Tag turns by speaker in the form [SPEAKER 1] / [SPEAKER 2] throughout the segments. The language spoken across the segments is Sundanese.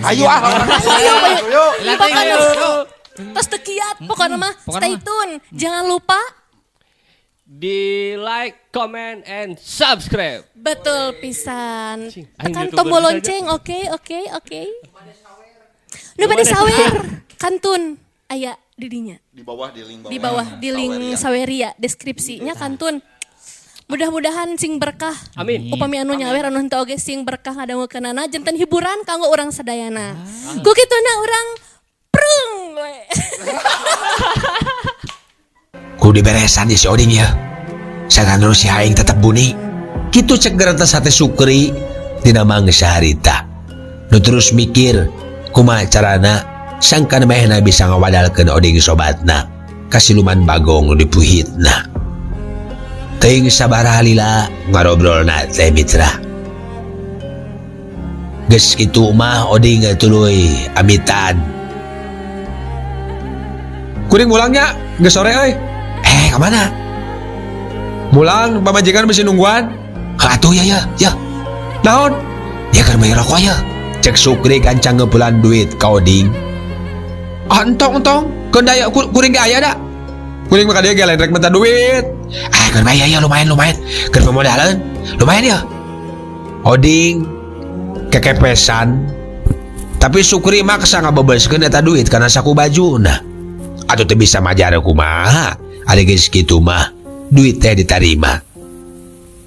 [SPEAKER 1] Ayo ah.
[SPEAKER 2] Ayo, ayo.
[SPEAKER 1] Ayo.
[SPEAKER 2] Pokoknya tos teu kiat, pokoknya mah
[SPEAKER 3] Pokoknya
[SPEAKER 2] stay
[SPEAKER 3] mah.
[SPEAKER 2] tune. Jangan lupa
[SPEAKER 4] Di like, comment, and subscribe.
[SPEAKER 2] betul pisan.
[SPEAKER 4] Cing, aing
[SPEAKER 2] Tekan
[SPEAKER 4] YouTuber
[SPEAKER 2] tombol
[SPEAKER 4] saja.
[SPEAKER 2] lonceng, oke, oke, oke. Nu bade sawer, kantun aya di dinya.
[SPEAKER 1] Di bawah di link bawah.
[SPEAKER 2] Di bawah di link Saweria deskripsinya kantun. Mudah-mudahan sing berkah.
[SPEAKER 4] Amin.
[SPEAKER 2] Upami anu nyawer anu henteu oge sing berkah ngadangukeunana janten hiburan kanggo urang sadayana. Ku kituna urang prung we.
[SPEAKER 5] Kudu diberesan di si Oding ya. Sangan si aing tetep buni. Kitu cek gerentes hate Sukri dina mangsa harita. Nu terus mikir kumaha carana sangkan mehna bisa ngawadalkeun Oding sobatna ka siluman Bagong nu dipuhitna. Teuing sabaraha lila ngarobrolna teh mitra. Geus kitu mah Oding tuluy amitan.
[SPEAKER 6] Kuring mulangnya geus sore euy.
[SPEAKER 5] Ka mana?
[SPEAKER 6] Mulang pamajikan bisi nungguan.
[SPEAKER 5] Atuh ya ya ya.
[SPEAKER 6] Naon?
[SPEAKER 5] Ya keur meuli rokok ya. Cek Sukri gancang ngeupulan duit ka Oding.
[SPEAKER 6] Ah entong entong, keun daya kuring ge aya da. Kuring mah ka dieu ge lain rek minta duit.
[SPEAKER 5] Ah keur bae ya lumayan lumayan. Keur pemodaleun lumayan ya. Oding kekepesan. Tapi Sukri maksa ngabebeskeun eta duit kana saku bajuna. Atuh teu bisa majar kumaha. Ari geus kitu mah duit teh ditarima.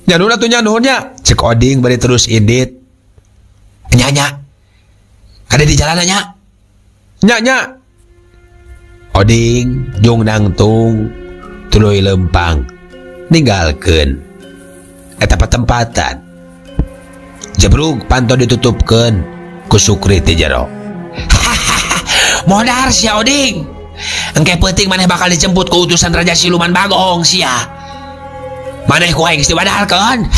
[SPEAKER 6] Nya nuhun atuh nya nuhun nya.
[SPEAKER 5] Cek Oding bari terus indit. Nya nya. Kade di jalan nya.
[SPEAKER 6] Nya nya.
[SPEAKER 5] Oding jung nangtung tuluy lempang ninggalkeun eta patempatan. Jebrug panto ditutupkeun ku Sukri ti jero. Modar sia Oding. Engke peuting maneh bakal dijemput ku utusan Raja Siluman Bagong sia. Maneh ku aing geus diwadalkeun.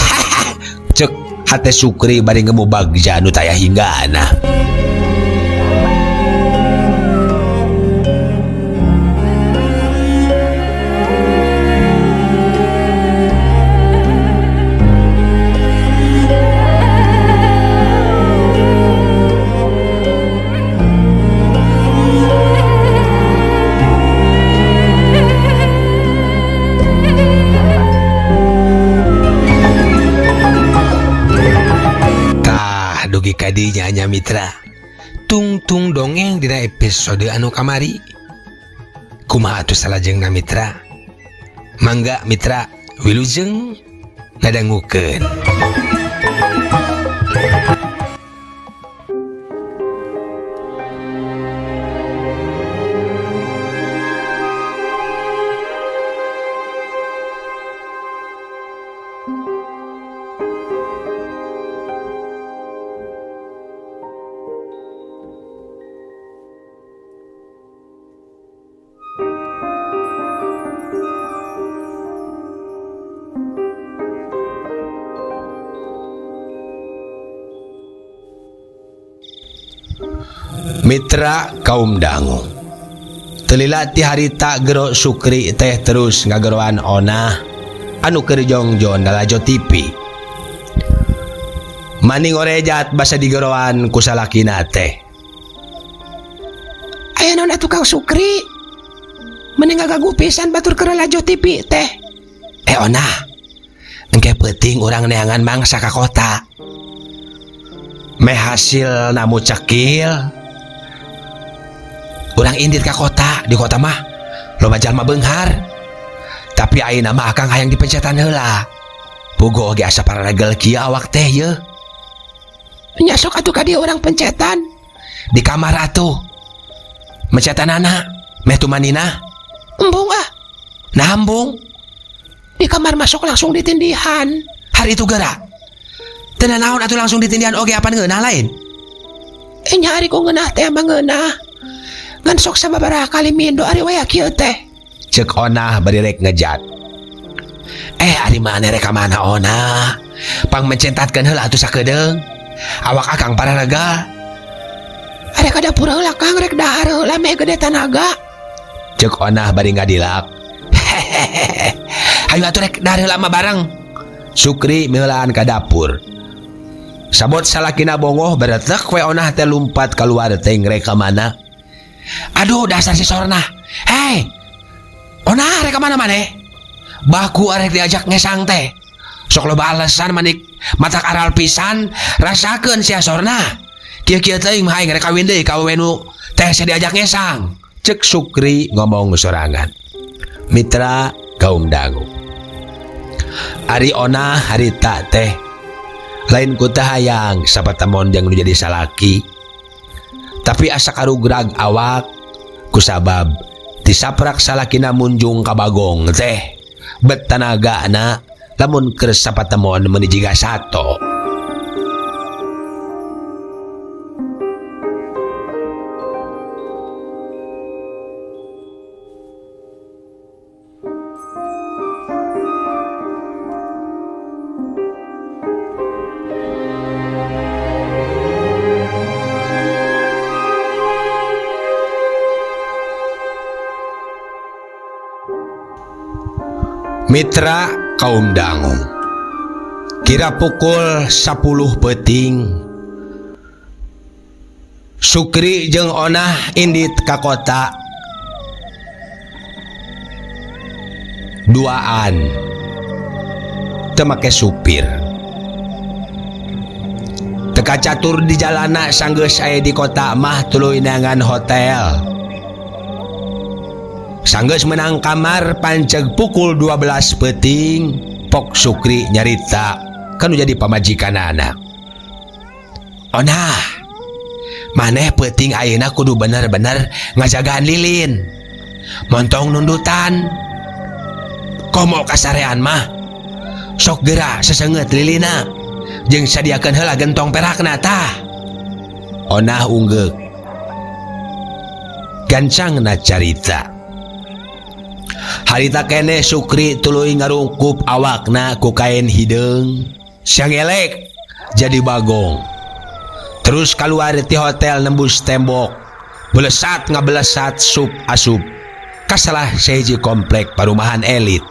[SPEAKER 5] Cek hate Sukri bari ngemu bagja nu taya hinggana. Tah dugi ka dinya nya mitra. Tungtung dongeng dina episode anu kamari. Kumaha atuh salajengna mitra? Mangga mitra wilujeng ngadangukeun. Mitra kaum dangu. Telila ti harita gero Sukri teh terus ngageroan onah anu keur jongjon lalajo TV. Maning orejat basa digeroan ku salakina teh.
[SPEAKER 7] Aya naon atuh Kang Sukri? Mending ngagagu pisan batur keur lalajo TV teh.
[SPEAKER 5] Onah. Engke peuting urang neangan mangsa ka kota. Meh hasil namu cekil. Urang indit ka kota, di kota mah loba jalma beunghar. Tapi ayeuna mah akang hayang dipencetan heula. Pugo oge asa pararegel kieu awak teh yeuh.
[SPEAKER 7] Nya sok atuh ka dieu urang pencetan.
[SPEAKER 5] Di kamar atuh. Mencetanana meh tumanina.
[SPEAKER 7] Embung ah.
[SPEAKER 5] Nah embung.
[SPEAKER 7] Di kamar masuk langsung ditindihan.
[SPEAKER 5] Hari itu gerak. Teu naon atuh langsung ditindihan oge apan ngeunah lain?
[SPEAKER 7] Nya ari ku ngeunah teh mah ngeunah. Ngan sok sababaraha kali mindo ari waya kieu teh.
[SPEAKER 5] Cek onah bari rek ngejat. Ari maneh rek ka mana onah? Pang mencentatkeun heula atuh sakedeung. Awak akang pararaga.
[SPEAKER 7] Arek ka dapur heula Kang, rek dahar heula meh gede tanaga.
[SPEAKER 5] Cek onah bari ngadilak. Hehehe. Hayu atuh rek dahar heula mah bareng. Sukri meulaan ka dapur. Sabot salakina bongoh beretek we Onah teh lumpat keluar teh rek ka mana.
[SPEAKER 7] Aduh dasar si Sorna. Hei. Onah rek ka mana maneh? Baku arek diajak ngesang teh. Sok loba alasan manik matak aral pisan rasakeun sia Sorna. Kieu-kieu teuing mah aing rek kawin deui ka awewe nu teh sia diajak ngesang.
[SPEAKER 5] Cek Sukri ngomong sorangan. Mitra kaum dangu. Ari Onah harita teh lain ku teu hayang sapatemon jeung nu jadi salaki. Tapi asa karugrag awak kusabab tisaprak salakina munjung ka Bagong teh bet tanagana lamun keur sapatemon meuni jiga sato. Mitra kaum dangu. Kira pukul 10 peuting Sukri jeung Onah indit ka kota duaan teu make supir. Teu kacatur di jalana sanggeus aya di kota mah tuluy neangan hotel. Sanggeus menang kamar panceg pukul 12 peuting Pok Sukri nyarita kanu jadi pamajikanana.
[SPEAKER 7] Onah, maneh peuting ayeuna kudu bener-bener ngajagaan lilin. Montong nundutan. Komo kasarean mah. Sok geura seseungeut lilina jeung sadiakeun heula gentong perakna tah.
[SPEAKER 5] Onah unggeuk. Gancangna carita. Harita keneh Sukri tuluy ngarungkup awakna ku kain hideung. Siangelek jadi Bagong. Terus keluar ti hotel nembus tembok. Belesat ngabelesat sup asup. Kasalah sehiji komplek parumahan elit.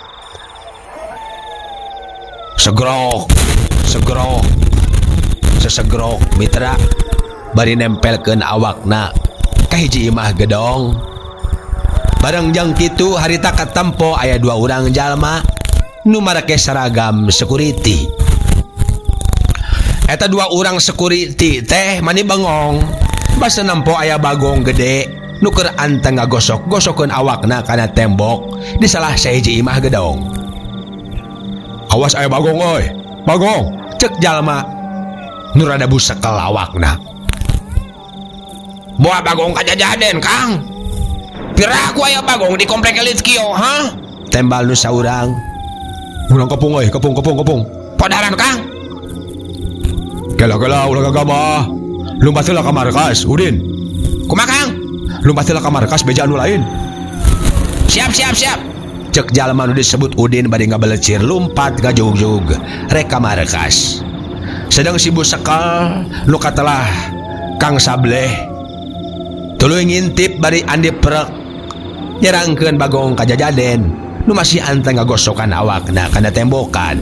[SPEAKER 5] Segrok, segrok, sesegrok mitra bari nempelkeun awakna ka hiji imah gedong. Bareng jang kitu harita katempo aya dua urang jalma nu marake seragam security. Eta dua urang security teh mani bengong. Basa nempo aya Bagong gede nu keur anteng ngagosok-gosokeun awakna kana tembok di salah sahiji imah gedong. Awas aya Bagong euy, Bagong, cek jalma nu rada busekel awakna.
[SPEAKER 7] Boa Bagong kajajaden, Kang. Piraku aya Bagong di komplek elit kieu, ha?
[SPEAKER 5] Tembal nu saurang.
[SPEAKER 6] Urang kepung euy, kepung kepung kepung.
[SPEAKER 7] Podaran, Kang.
[SPEAKER 6] Kela-kela ulah gagabah. Lumpat heula ka markas, Udin.
[SPEAKER 7] Kumaha, Kang?
[SPEAKER 6] Lumpat heula ka markas beja anu lain.
[SPEAKER 7] Siap, siap, siap.
[SPEAKER 5] Cek jalma nu disebut Udin bari ngabelecir lumpat ngajugjug rek ka markas. Sedang si busekel nu katelah Kang Sableh tuluy ngintip bari andi prek nyerangkeun Bagong ka jajaden nu masih anteng ngagosokan awakna kana tembokan.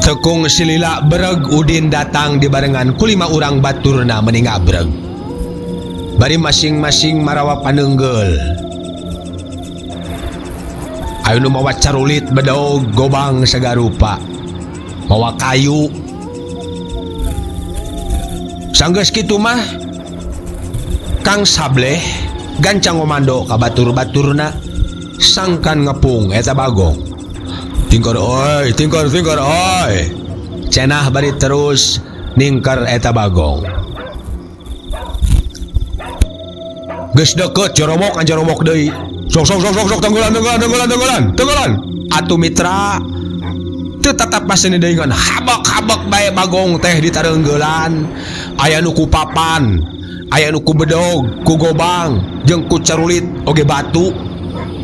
[SPEAKER 5] Tekung silila bereg Udin datang dibarengan kulima urang baturna meni ngabreg. Bari masing-masing marawa panenggel. Ayo nu mawa carulit bedog gobang sagarupa. Mawa kayu. Sanggeus kitu mah Kang Sableh gancang ngomando ka batur-baturna sangkan ngepung eta Bagong. Tingkar oi, tingkar tingkar oi. Cenah bari terus ningkar eta Bagong. Geus deukeut joromok anjoromok deui.
[SPEAKER 6] Sok sok sok sok sok tenggelan tenggelan tenggelan tenggelan tenggelan.
[SPEAKER 5] Atuh mitra
[SPEAKER 7] Teu tatap paseni deui ngan habek-habek bae Bagong teh ditareunggeulan. Aya nu ku papan, aya nu ku bedog, ku gobang, jeung ku carulit oge batu.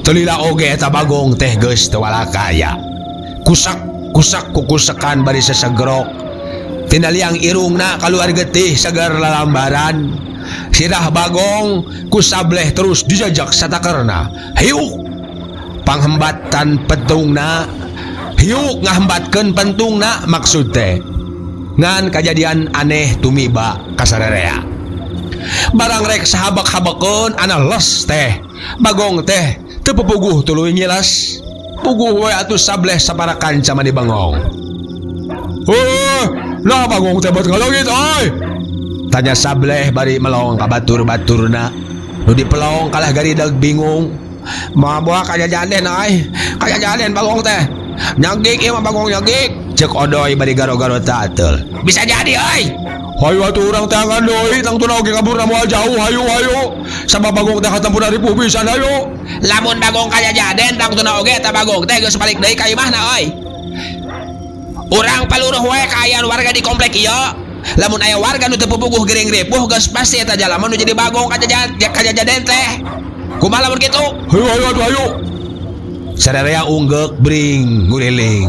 [SPEAKER 7] Teu lila oge eta Bagong teh geus teu walakaya. Kusak kusak kukusekan bari sesegrok. Tina liang irungna kaluar getih segar lalambaran. Sirah Bagong ku sableh terus dijajak satakerna. Hiuk panghembatan petungna. Hiuk ngahambatkeun pentungna maksud teh. Ngan kajadian aneh tumiba kasarerea. Barang rek sahabak-habakeun ana les teh. Bagong teh teu puguh tuluy ngilas. Puguh we atuh sableh sapara kanca mani bengong. "Heuh, lah Bagong teh bet ngaleungit euy." Tanya sableh bari melong ka batur-baturna. Nu dipelong kalah garideg bingung. "Maboa kajajaden euy. Kajajaden Bagong teh. Nyagik ieu mah Bagong nyagik." Ceuk Odoy bari garo-garo taateul. "Bisa jadi euy. Hayu atuh urang teangan deui tangtuna oge kaburna moal jauh hayu hayu. Sabab Bagong teh katempuna ripuh pisan hayu. Lamun Bagong kajajaden tangtuna oge eta Bagong teh geus balik deui ka imahna euy. Urang paluruh wae kaayaan warga di komplek ieu. Lamun aya warga nu teu pupuguh gering ripuh geus pasti eta jalma nu jadi Bagong kajajaden teh. Kumaha lamun kitu? Hayu hayu atuh hayu." Sararea unggeuk bring nguriling.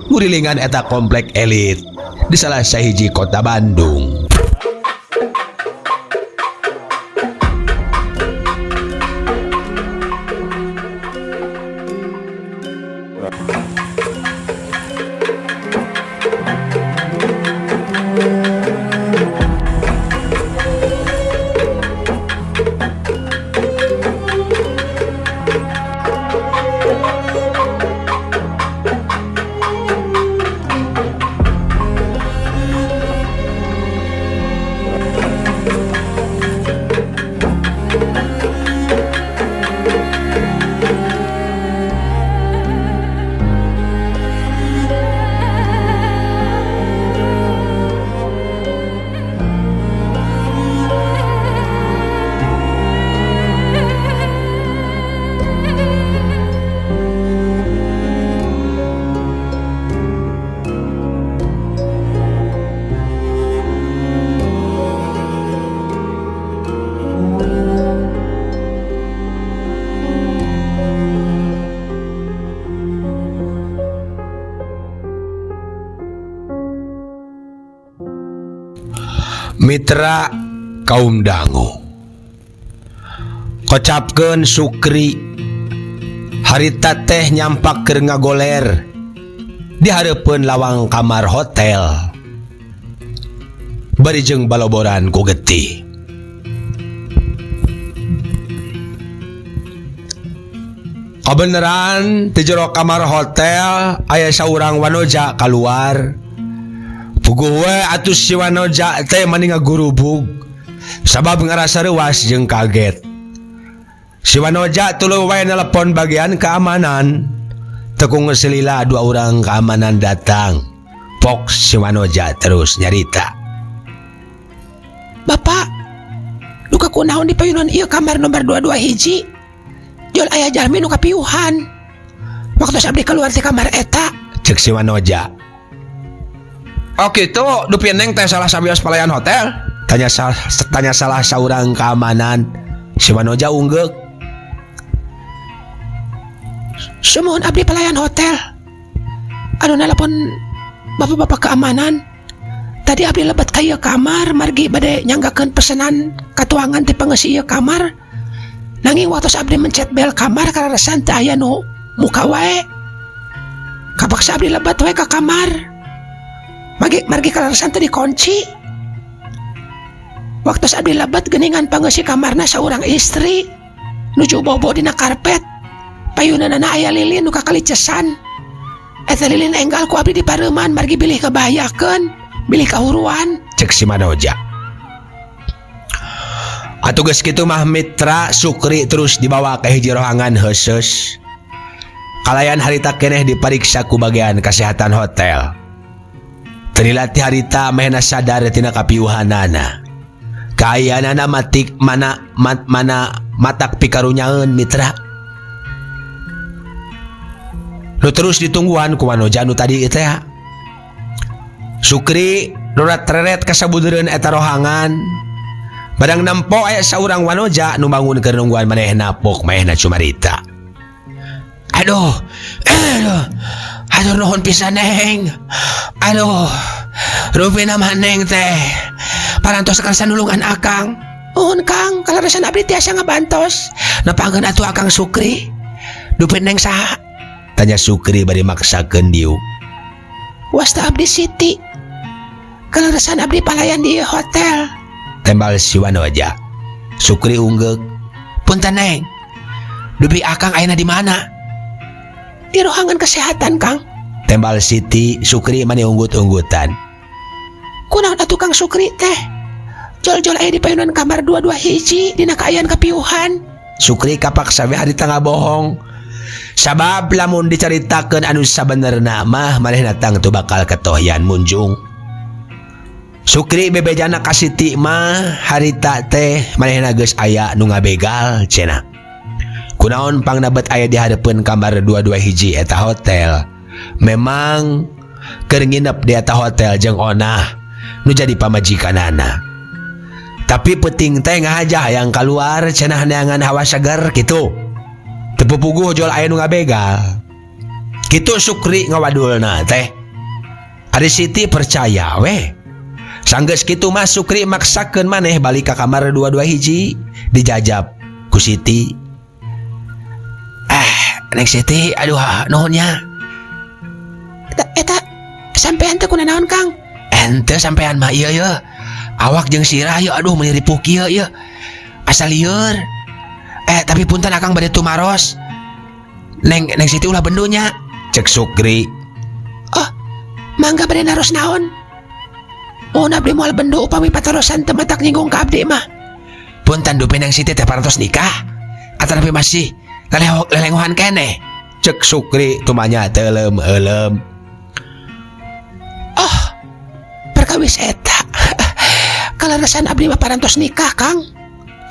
[SPEAKER 7] Ngurilingan eta komplek elit di salah sahiji kota Bandung. Mitra kaum dangu kocapkeun Sukri harita teh nyampak keur ngagoler di hareupeun lawang kamar hotel bari jeung baloboran ku getih. Kabeneran di jero kamar hotel aya saurang wanoja kaluar. Puguh we atuh si wanoja teh mani ngagurubug sabab ngarasa reuas jeung kaget. Si wanoja tuluy wae nelepon bagian keamanan. Tekung selila dua orang keamanan datang. Pok si wanoja terus nyarita.
[SPEAKER 1] "Bapak, duka kunaon di payunan ieu kamar nomor 22 hiji? Jol aya jalmi nu kapiuhan. Waktu abdi keluar ti kamar eta,"
[SPEAKER 7] cek si wanoja.
[SPEAKER 6] "Oh kitu, dupi neng teh salah sabios pelayan hotel?"
[SPEAKER 7] Tanya salah saurang keamanan. Si wanoja unggeuk.
[SPEAKER 1] "Sumuhun abdi pelayan hotel. Anu nelpon bapak-bapak keamanan. Tadi abdi lebet ka ieu kamar margi bade nyanggakeun pesanan katuangan ti pangeusi ieu kamar. Nanging waktu abdi mencet bel kamar kararesan teu aya nu muka wae. Kapaksa abdi lebet wae ka kamar. Margi kararesan teu dikunci. Waktu abdi lebet geuningan pangeusi kamarna saurang istri nuju bobo dina karpet. Payunanana aya lilin nu kakalicesan. Eta lilin enggal ku abdi dipareuman margi bilih kabahayakeun, bilih kahuruan,"
[SPEAKER 7] cek si Manoja. Atuh geus kitu mah mitra Sukri terus dibawa ke hiji rohangan heuseus. Kalayan harita keneh dipariksa ku bagian kesehatan hotel. Teu lila ti harita mehna sadar tina kapiuhanana. Kaayaanana matik mana mat, mana matak pikarunyaeun mitra.
[SPEAKER 5] Nu terus ditungguan ku wanoja nu tadi teh. Sukri rorat reret ka sabudeureun eta rohangan. Barang nempo aya saurang wanoja nu bangun keur nungguan manehna pok manehna cumarita. Aduh, aduh, aduh nuhun pisan Neng. Aduh, rupina mah Neng teh parantos kersa nulungan akang.
[SPEAKER 1] Nuhun Kang, kaleresan abdi tiasa ngabantos.
[SPEAKER 5] Nepangkeun atuh Akang Sukri. Dupi Neng saha? Tanya Sukri bari maksakeun diuk.
[SPEAKER 1] Wasta abdi Siti. Kaleresan abdi palayan di hotel.
[SPEAKER 5] Tembal si wanoja. Sukri unggeuk. Punten Neng. Dupi akang ayeuna di mana?
[SPEAKER 1] Di ruangan kesehatan Kang.
[SPEAKER 5] Tembal Siti, Sukri mani unggut-unggutan.
[SPEAKER 1] Kunaon atuh Kang Sukri teh? Jol-jol aya di payunan kamar 22 hiji dina kaayaan kapiuhan.
[SPEAKER 5] Sukri kapaksa we harita ngabohong. Sabab lamun dicaritakeun anu sabenerna mah manehna tangtu bakal ketohyan munjung. Sukri bebejana ka Siti mah harita teh manehna geus aya nu ngabegal cenah. Kunaon pangnabet aya di hareupeun kamar 22 hiji eta hotel. Memang keur nginep di eta hotel jeung onah nu jadi pamajikanana. Tapi penting teh ngahaja hayang kaluar cenah neangan hawa seger kitu. Teu pupuguh jol aya nu ngabegal. Kitu Sukri ngawadulna teh. Ari Siti percaya weh. Sanggeus kitu mah Sukri maksakeun maneh balik ka kamar 22 hiji dijajab ku Siti. Neng Siti, aduh nuhun nya.
[SPEAKER 1] Eta sampean teh kunanaon Kang?
[SPEAKER 5] Ente sampean mah ieu ye. Awak jeung sirah ye, aduh meuni ripuh kieu ye. Asa lieur. Tapi punten akang bade tumaros. Neng Siti ulah bendu nya. Cek Sukri.
[SPEAKER 1] Oh, mangga bade naros naon? Mun abdi moal bendu upami patarosan teu matak nyinggung ka abdi mah.
[SPEAKER 5] Punten dupi Neng Siti teh parantos nikah atanapi masih lelengohan keneh? Cek Sukri tumanya teuleum-euleum.
[SPEAKER 1] Oh, perkawis eta. Kaleresan abdi mah parantos nikah, Kang.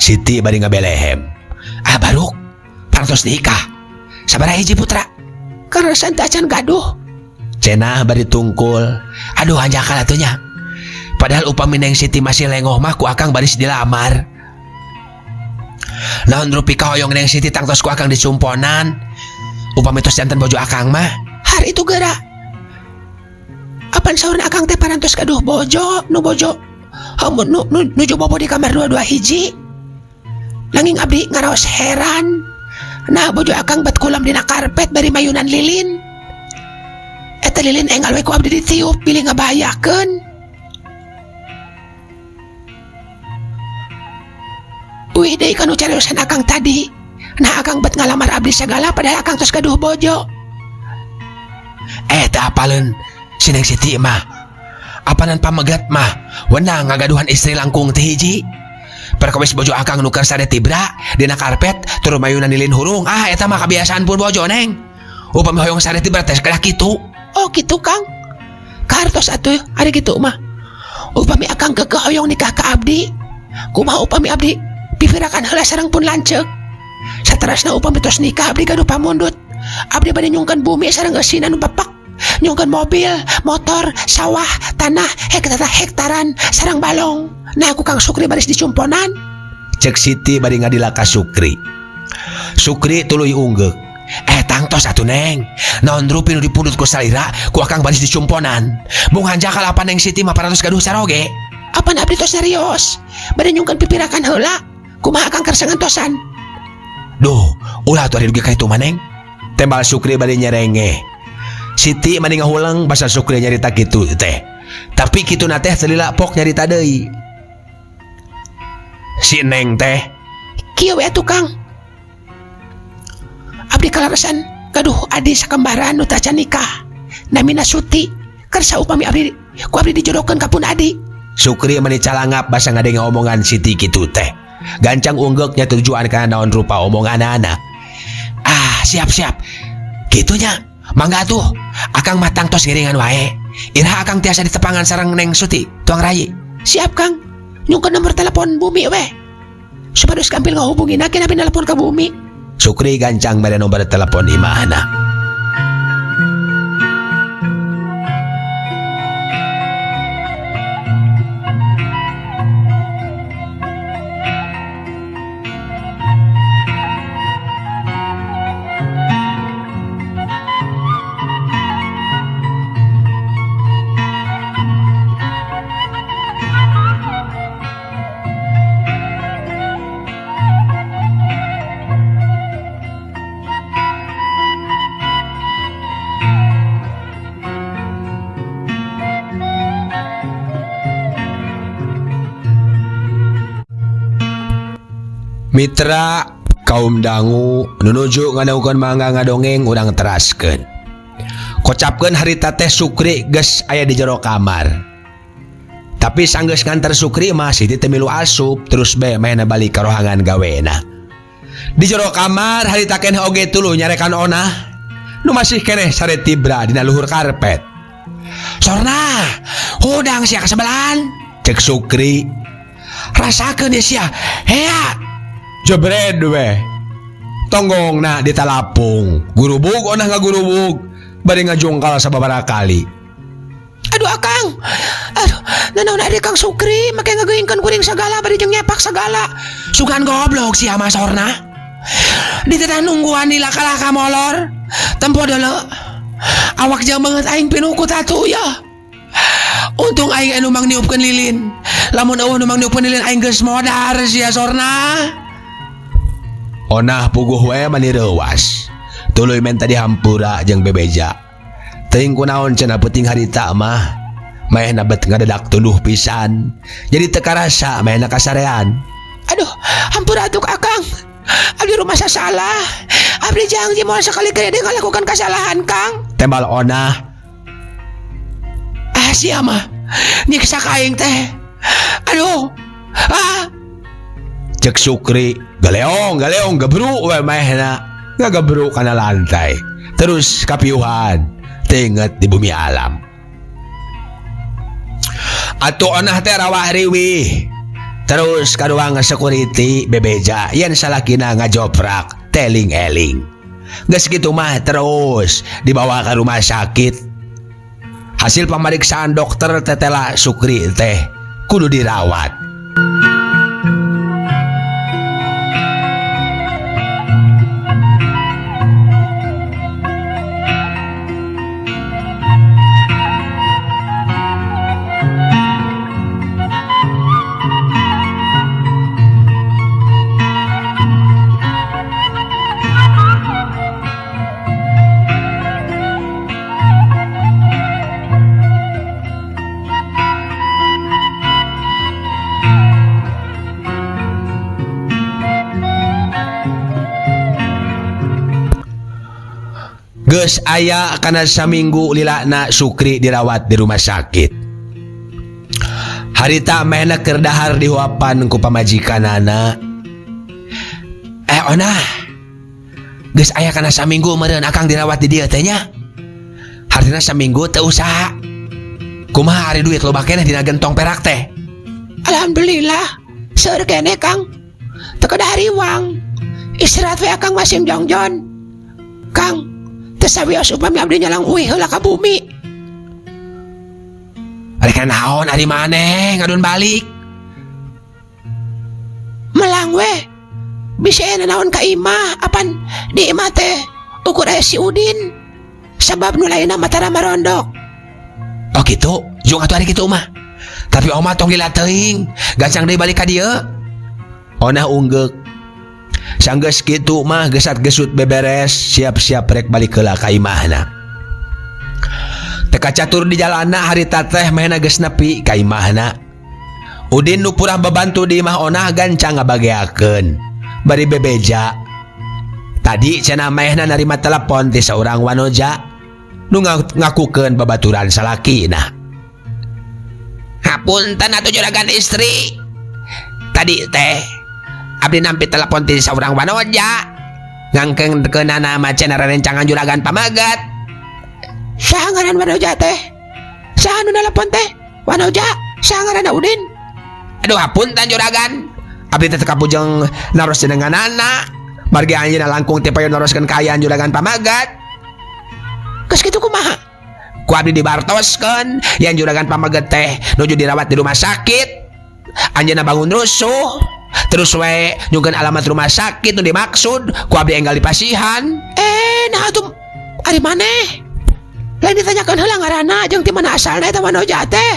[SPEAKER 5] Siti bari ngabelehem. Ah, baruk parantos nikah. Sabaraha hiji putra?
[SPEAKER 1] Kaleresan teh acan gaduh.
[SPEAKER 5] Cenah bari tungkul. Aduh hanjakal atuh nya. Padahal upami Neng Siti masih lengoh mah ku akang baris dilamar. Naon rupi kahoyong Neng Siti tangtos ku akang dicumponan. Upami tos janten bojo akang mah.
[SPEAKER 1] Har itu geura. Apan saurna akang teh parantos gaduh bojo, nu bojo hamun nu nuju bobo di kamar 22 hiji. Nanging abdi ngaraos heran. Nah bojo akang bet kulam dina karpet bari mayunan lilin. Eta lilin enggal we ku abdi ditiup bilih ngabahayakeun. Wih deui kanu cariosan akang tadi. Nah akang bet ngalamar abdi sagala padahal akang tos gaduh bojo.
[SPEAKER 5] Teu apaleun si Neng Siti mah. Apanan pamegat mah wenang ngagaduhan istri langkung teh hiji. Perkawis bojo akang nu keur sare tibra dina karpet tur mayunan lilin hurung. Ah eta mah kebiasaan pun bojo Neng. Upami hoyong sare tibra teh kedah kitu.
[SPEAKER 1] Oh kitu Kang. Kartos atuh ari kitu mah. Upami akang keukeuh hoyong nikah ka abdi. Kumaha upami abdi pipirakan heula sareng pun lanceuk. Saterasna upami tos nikah abdi gaduh pamundut. Abdi bade nyungkeun bumi sareng eusina nu bapak. Nyungkeun mobil, motor, sawah, tanah, hektaran sareng balong. Nah ku Kang Sukri baris dicumponan.
[SPEAKER 5] Cek Siti bari ngadila ka Sukri. Sukri tuluy unggeuk. Tangtos atuh Neng. Naon rupi nu dipundut ku salira ku akang baris dicumponan. Mung hanjakal apa Neng Siti mah parantos gaduh saroge.
[SPEAKER 1] Apan abdi tos serius? Bade nyungkeun pipirakan heula. Kumaha akang kersa ngantosan?
[SPEAKER 5] Duh, ulah atuh ari dugi ka itu mah Neng. Tembal Sukri bari nyerengeh. Siti mani ngahuleng basa Sukri nyarita kitu teh. Tapi kituna teh teu lila pok nyarita deui. Si Neng teh
[SPEAKER 1] kieu we atuh Kang. Abdi kalaresan gaduh adi sakembaran nu teu acan nikah. Namina Suti. Kersa upami abdi ku abdi dijodohkeun ka pun adi.
[SPEAKER 5] Sukri mani calangap basa ngadenge omongan Siti kitu teh. Gancang unggeuknya tujuan kana naon rupa omonganana. Ah, siap-siap. Kitunya. Mangga atuh. Akang mah tangtos ngiringan wae. Iraha akang tiasa ditepangan sareng Neng Suti, tuang rayi.
[SPEAKER 1] Siap Kang. Nyungkeun nomor telepon bumi weh. Supados gampil ngahubungin akhirnya abdi nelpon ka bumi.
[SPEAKER 5] Sukri gancang mere nomor telepon imahna. Mitra kaum dangu nu nuju ngadangukeun mangga ngadongeng urang teraskeun. Kocapkeun harita teh Sukri geus aya di jero kamar. Tapi sanggeus nganter Sukri mah Siti teu milu asup terus bae manehna balik ka rohangan gawena. Di jero kamar harita keneh oge tuluy nyarekan Onah nu masih keneh sare tibra dina luhur karpet. Sorna, hudang sia kasebelan, cek Sukri. Rasakeun ye sia, hea. Jebred we. Tonggongna ditalapung. Gurubug Onah ngagurubug bari ngajungkal sababaraha kali.
[SPEAKER 1] Aduh Akang. Aduh, nanaon ari Kang Sukri make ngageuingkeun kuring sagala bari jeung nyepak sagala.
[SPEAKER 7] Sugan goblok sia mah sorna. Dititah nungguan di laka-laka molor. Tempo deuleu. Awak jeung beungeut aing pinuh ku tatu ya. Untung aing anu mang niupkeun lilin. Lamun eueuh nu mang niupkeun lilin aing geus modar sia sorna.
[SPEAKER 5] Onah puguh we mani reuwas. Tuluy menta dihampura jeung bebeja. Teuing kunaon cenah peuting harita mah. Maehna bet ngadedak tunduh pisan. Jadi teu karasa maehna kasarean.
[SPEAKER 1] Aduh, hampura atuh Akang. Abdi rumah salah. Abdi janji moal sakali-kali deui ngalakukan kasalahan, Kang.
[SPEAKER 5] Tembal Onah.
[SPEAKER 7] Ah, sia mah nyiksa ka aing teh. Aduh. Ah.
[SPEAKER 5] Cek Sukri, galeong galeong gebru we maehna. Ngagebru kana lantai. Terus kapiuhan teu inget di bumi alam. Atuh Onah teh rawah riwih. Terus ka ruang security bebeja yen salakina ngajoprak teling-eling. Geus kitu mah terus dibawa ka rumah sakit. Hasil pamariksaan dokter tetela Sukri teh kudu dirawat. Geus aya kana saminggu lilana Sukri dirawat di rumah sakit. Harita manehna keur dahar dihuapan ku pamajikanana. Onah. Geus aya kana saminggu meureun akang dirawat di dieu teh nya. Hartina saminggu teu usaha. Kumaha ari duit loba keneh dina gentong perak teh?
[SPEAKER 1] Alhamdulillah, seueur keneh Kang. Teu kedah hariwang. Istirahat we akang masih jongjon. Kang, teu sawios upami abdi nyalang uih heula ka bumi.
[SPEAKER 7] Ari kana naon ari maneh ngadon balik?
[SPEAKER 1] Melang we. Bisi aya nanaon ka imah apan di imah teh ukur aya si Udin. Sabab nu lainna mah tara marondok.
[SPEAKER 7] Oh kitu, jung atuh ari kitu mah. Tapi oma tong lila teuing, gancang deui balik ka dieu.
[SPEAKER 5] Onah unggeuk. Sanggeus kitu mah gesat-gesut beberes, siap-siap rek balik heula ka imahna. Teu kacatur di jalanna harita teh manehna geus nepi ka imahna. Udin nu purah babantu di imah Onah gancang ngabageakeun. Bari bebeja. Tadi cenah manehna narima telepon ti saurang wanoja nu ngakukeun babaturan salakina.
[SPEAKER 7] Hapunten atuh juragan istri. Tadi teh abdi nampi telepon ti saurang wanoja. Ngangkengkeunana mah cenah rerencangan juragan pameget.
[SPEAKER 1] Saha ngaran wanoja teh? Saha nu nelepon teh? Wanoja, saha ngaranna Udin?
[SPEAKER 7] Aduh hapunten juragan. Abdi teh teu kapujeng naros jenenganana. Margi anjeunna langkung ti payu naroskeun kaayaan juragan pameget.
[SPEAKER 1] Geus kitu kumaha?
[SPEAKER 7] Ku abdi dibartoskeun yen juragan pameget teh nuju dirawat di rumah sakit. Anjeunna bangun rusuh. Terus we nyungkeun alamat rumah sakit nu dimaksud ku abdi enggal dipasihan.
[SPEAKER 1] Nah atuh ari maneh? Lain ditanyakeun heula ngaranna jeung ti mana asalna eta wanoja teh.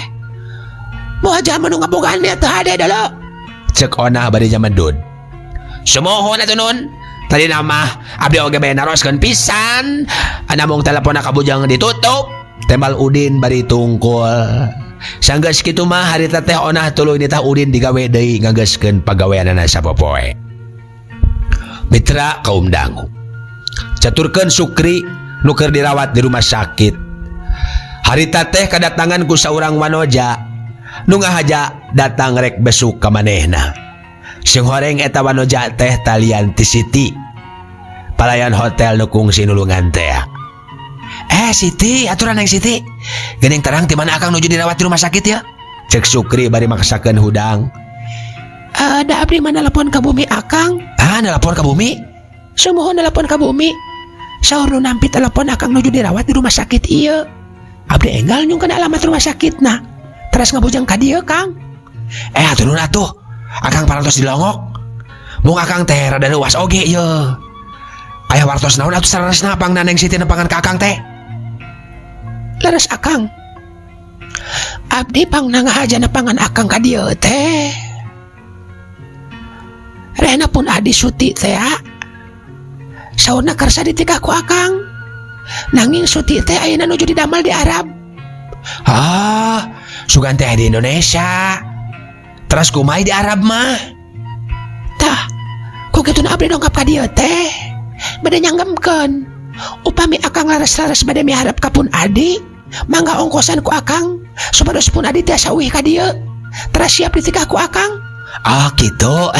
[SPEAKER 1] Moal jalma nu ngabogaan dia teu hade deuleu.
[SPEAKER 5] Cek Onah bari nyamedud.
[SPEAKER 7] Sumuhun atuh nun. Tadi nama abdi oge bae naroskeun pisan. Namung teleponna kabujang ditutup.
[SPEAKER 5] Tembal Udin bari tungkul. Sanggeus kitu mah harita teh Onah tuluy nitah Udin digawe deui ngageuskeun pagaweanana sapopoe. Mitra kaum dangu, caturkeun Sukri nu keur dirawat di rumah sakit. Harita teh kadatangan ku saurang wanoja nu ngahaja datang rek besuk ka manehna. Sing horeng eta wanoja teh talian ti Siti, palayan hotel nu kungsi nulungan teh. "Eh, Siti, aturan yang Siti. Geuning terang ti mana akang nuju dirawat di rumah sakit ya?" Cek Sukri bari maksakeun hudang.
[SPEAKER 1] Ada abdi mah nelpon ka bumi akang.
[SPEAKER 5] Ah, nelpon ka bumi?
[SPEAKER 1] Sumuhun nelpon ka bumi. Saur nu nampi telepon akang nuju dirawat di rumah sakit ieu. Abdi enggal nyungkeun alamat rumah sakitna. Teras ngabujang ka dieu, Kang.
[SPEAKER 5] Eh, atuh nuhun atuh. Akang parantos dilongok. Mung akang teh rada leuwas oge ye. Aya wartos naon atuh saleresna pangna Neng Siti nepangan ka akang teh?
[SPEAKER 1] Leres, Akang. Abdi pangna ngahaja nepangan akang ka dieu teh. Rehna pun adi Suti teh ya. Saurna kersa ditikah ku akang. Nanging Suti teh ayeuna nuju didamel di Arab.
[SPEAKER 5] Ah, sugan teh di Indonesia. Terus kumaha di Arab mah?
[SPEAKER 1] Tah, ku kituna abdi dongkap ka dieu teh. Bade nyanggemkeun. Upami akang laras-laras bade miharep ka pun adi, mangga ongkosan ku akang supados pun adi tiasa uih ka dieu. Teras siap ditikah ku akang.
[SPEAKER 5] Ah, gitu.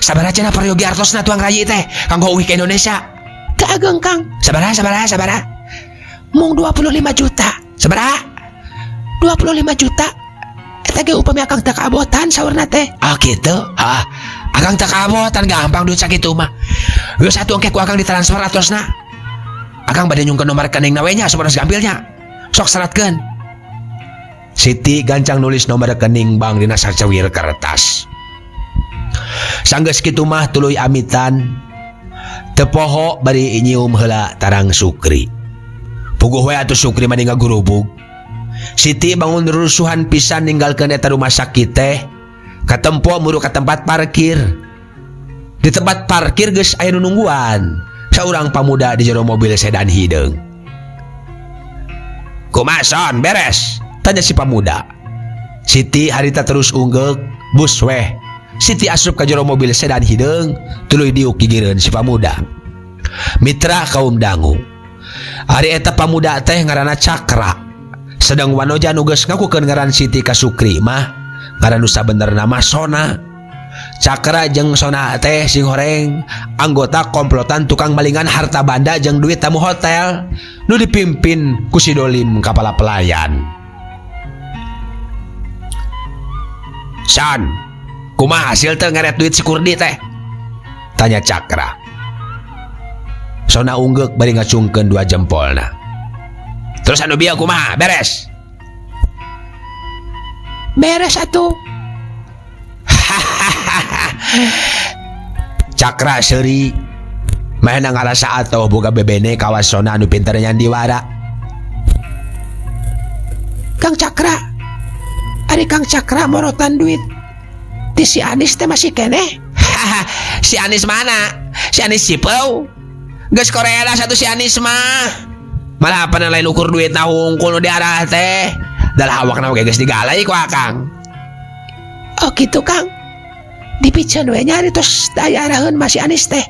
[SPEAKER 5] Sabaraha cenah peryogi artosna tuang rayi teh kanggo uih ke Indonesia?
[SPEAKER 1] Teu ageng, Kang.
[SPEAKER 5] Sabaraha, sabaraha, sabaraha?
[SPEAKER 1] Mung 25 juta.
[SPEAKER 5] Sabaraha?
[SPEAKER 1] 25 juta. Eta ge upami akang teu kaabotan saurna teh.
[SPEAKER 5] Ah, gitu. Ah, akang teu kaabotan, gampang duit sakitu mah. Geus atuh engke ku akang ditransfer artosna. Akang bade nyungkeun nomor rekening we nya supados gampilnya. Sok seratkeun. Siti gancang nulis nomor rekening bank dina sacawir kertas. Sanggeus kitu mah tuluy amitan. Teu poho bari nyium heula tarang Sukri. Puguh we atuh Sukri mah ngagurubug. Siti bangun rusuhan pisan ninggalkeun eta rumah sakit teh. Katempo muru ka tempat parkir. Di tempat parkir geus aya nu nungguan. Saurang pamuda di jero mobil sedan hideung. "Kumaha, Son, beres?" tanya si pamuda. Siti harita terus unggeuk, bus weh. Siti asup ka jero mobil sedan hideung, tuluy diuk gigireun si pamuda. Mitra kaum dangu, ari eta pamuda teh ngaranna Cakra. Sedang wanoja nu geus ngakukeun ngaran Siti ka Sukri mah ngaran nu sabenerna mah Sona. Cakra jeung Sona teh sing horeng anggota komplotan tukang malingan harta banda jeung duit tamu hotel nu dipimpin ku si Dolim kapala pelayan. "Son, kumaha hasil teh ngeret duit si Kurdi teh?" tanya Cakra. Sona unggeuk bari ngacungkeun dua jempolna. "Terus anu bieu kumaha, beres?"
[SPEAKER 1] Beres atuh.
[SPEAKER 5] Cakra seuri. Manehna ngarasa atoh boga bebene kawas Sona anu pinter nyandiwara.
[SPEAKER 1] Kang Cakra. Ari Kang Cakra morotan duit ti si Anis teh masih keneh?
[SPEAKER 5] Si Anis mana? Si Anis Cipeu? Geus Korea lah satu si Anis mah. Malah apa lain ukur duit na hungkul nu diarah teh. Dalah awakna oge geus digalai ku akang.
[SPEAKER 1] Oh gitu, Kang. Dipiceun we nya ari tos daya araheun mah si Anis teh.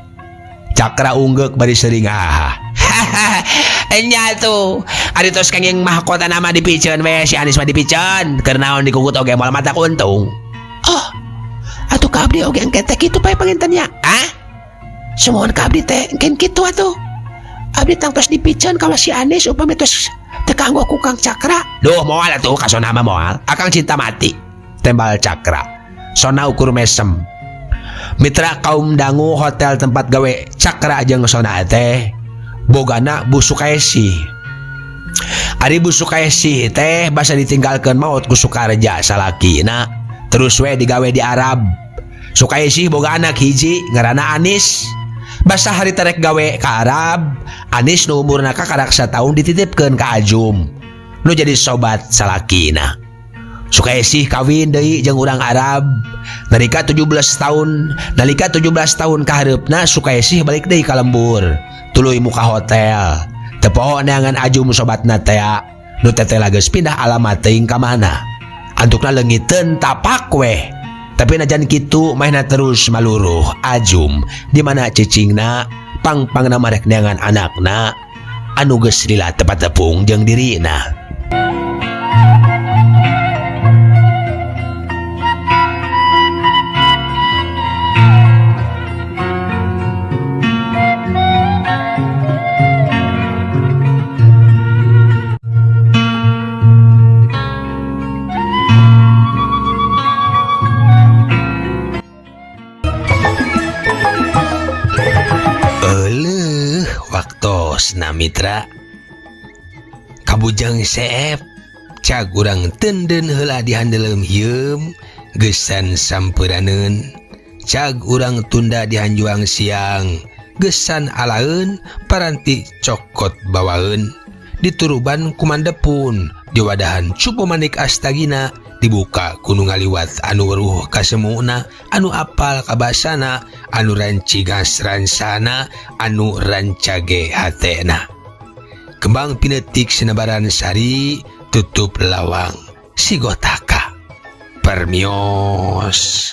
[SPEAKER 5] Cakra unggeuk bari sering haha. Enya tuh. Ari tos kenging mahkota nama dipiceun we si Anis mah dipiceun. Keur naon dikugut oge moal mata untung.
[SPEAKER 1] Oh. Atuh ka abdi oge engke teh kitu pae panginten nya.
[SPEAKER 5] Hah?
[SPEAKER 1] Sumuhun ka abdi teh engke kitu atuh. Abdi tangtos dipiceun ka si Anis upami tos teu kanggo ku Kang Cakra.
[SPEAKER 5] Duh, moal atuh ka Sona mah moal. Akang cinta mati. Tembal Cakra. Sona ukur mesem. Mitra kaum dangu, hotel tempat gawe Cakra jeung Sona teh bogana Bu Sukaesi. Ari Bu Sukaesi teh basa ditinggalkeun maot ku Sukarja salakina, terus we digawe di Arab. Sukaesi boga anak hiji ngaranna Anis. Basa harita rek gawe ka Arab, Anis nu umurna kakarak sataun dititipkeun ka Ajum nu jadi sobat salakina. Sukaesih kawin deui jeung urang Arab nalika 17 tahun. Nalika 17 tahun kahareupna, Sukaesih balik deui ka lembur, tuluy muka hotel. Teu poho neangan Ajum sobatna tea nu tetela geus pindah alamat teuing ka mana. Antukna leungiteun tapak weh. Tapi najan kitu manehna terus maluruh ajum di mana cicingna pang-pangna marek neangan anakna anu geus lila tepat tepung jeung dirina. Euleuh waktosna mitra. Kabujang seep cag urang tenden heula di handeuleum hieum geusan sampuraneun. Cag urang tunda di hanjuang siang geusan alaeun paranti cokot bawaeun. Dituruban kumandepun diwadahan cupu manik astagina dibuka kuno ngaliwat anu weruh kasemuna anu apal kabasana anu rancigas ransana anu rancage hatena. Kembang pinetik sinebaran sari tutup lawang sigotaka permios.